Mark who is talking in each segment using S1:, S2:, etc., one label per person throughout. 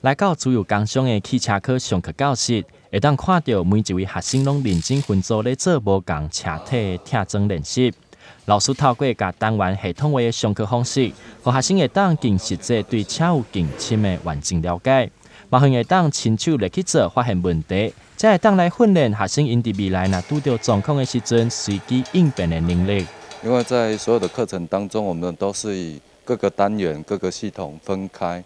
S1: 來到自由工廠的汽車科上課教室，會當看著每一位學生攏認真分組咧做無仝車體的拆裝練習。老師透過共單元系統化的上課方式，予學生會當更實際對車有更深的完整了解，嘛會當親手來去做，發現問題，才會當來訓練學生𪜶佇未來若拄著狀況的時陣，隨機應變的能力。
S2: 因為在所有的課程當中，我們都是以各個單元、各個系統分開。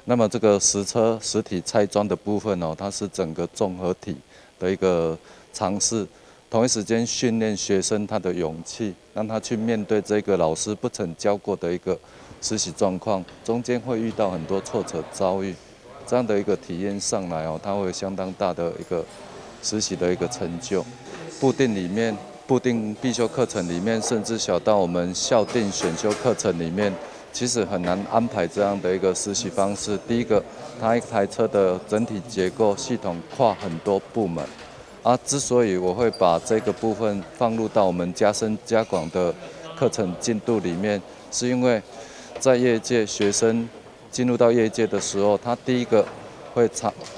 S2: 那麼這個實車實體拆裝的部分哦，它是整個綜合體的一個嘗試，同一時間訓練學生他的勇氣，讓他去面對這個老師不曾教過的一個實習狀況，中間會遇到很多挫折遭遇，這樣的一個體驗上來哦，他會有相當大的一個實習的一個成就。部定裡面，部定必修課程裡面，甚至小到我們校定選修課程裡面，其實很難安排這樣的一個實習方式。第一個，它一台車的整體結構系統跨很多部門，啊，之所以我會把這個部分放入到我們加深加廣的課程進度裡面，是因為在業界學生進入到業界的時候，他第一個會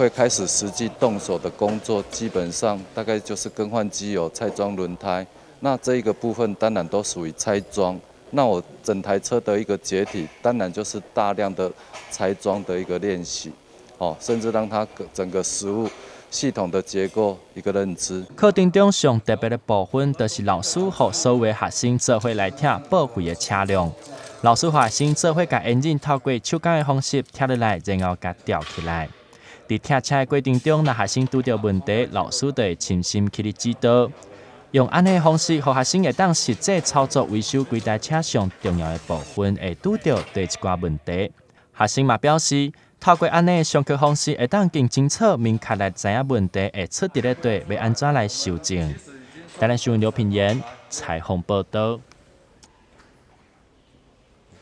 S2: 開始實際動手的工作，基本上大概就是更換機油、拆裝輪胎。那這一個部分當然都屬於拆裝。那我整台車的一個解體，當然就是大量的拆裝的一個練習，哦，甚至讓他整個實務系統的結構一個認知。
S1: 課程中上特別的部分，就是老師予所有學生做伙來拆報廢的車輛。老師予學生做伙共引擎透過手工的方式拆落來，然後共吊起來。佇拆車的過程中，若學生拄著問題，老師就會親身去咧指導。用按呢方式，予學生會當實際操作維修規台車上重要的部分，會拄著佗一寡問題。學生嘛表示，透過按呢上課方式，會當更清楚明確來知影問題會出佇咧佗，欲按怎來修正。台南新聞劉品言採訪報導。